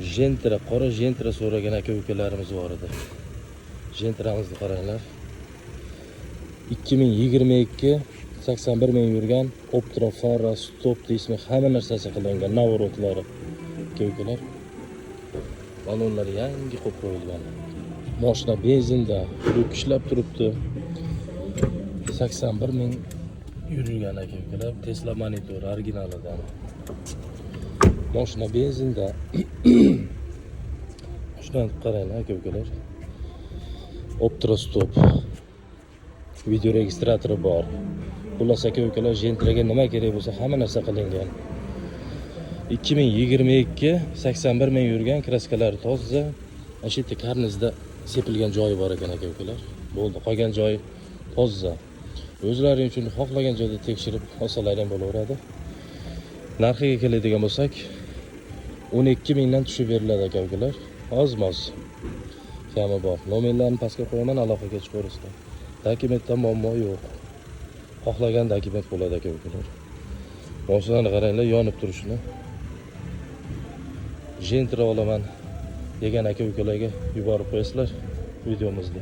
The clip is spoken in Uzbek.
Gentra, qora Gentra so'ragan aka ukalarimiz bor edi. Gentramizni qaranglar. 2022, 81 ming yurgan, Optra, fara, stop deysizmi, hamma narsasi qilingan, наворот lari. Aka ukalar. Ballonlar yangi qo'yib qo'yilgan. Moshina benzinda, люк ishlab turibdi. 81 ming yurgan, aka ukalar. Tesla monitor originalidan. Moshina benzinda. Shundan qaranglar, aka ukalar. Optra, stop. Video registratori bor. Xullas, aka ukalar, Gentraga nima kerak bo'lsa, hamma narsa qilingan. 2022, 81 ming yurgan, краска lari toza. Mana shu yerda karnizda sepilgan joyi bor ekan, aka ukalar. Bo'ldi, qolgan joyi toza. O'zlaring uchun xohlagan joyda tekshirib olsalar ham bo'laveradi. Narxiga keladigan bo'lsak, 12 mingdan tushib beriladi, aka ukalar. Ozmoz kami bor. Nomerlarni pastga qo'yaman, aloqaga chiqaverasizlar. Dokumentda muammo yo'q. Xohlagan dokument bo'ladi, aka ukalar. Mashinani qaranglar, yonib turishini. Gentra olaman degan aka ukalarga yuborib qo'yasizlar videomizni.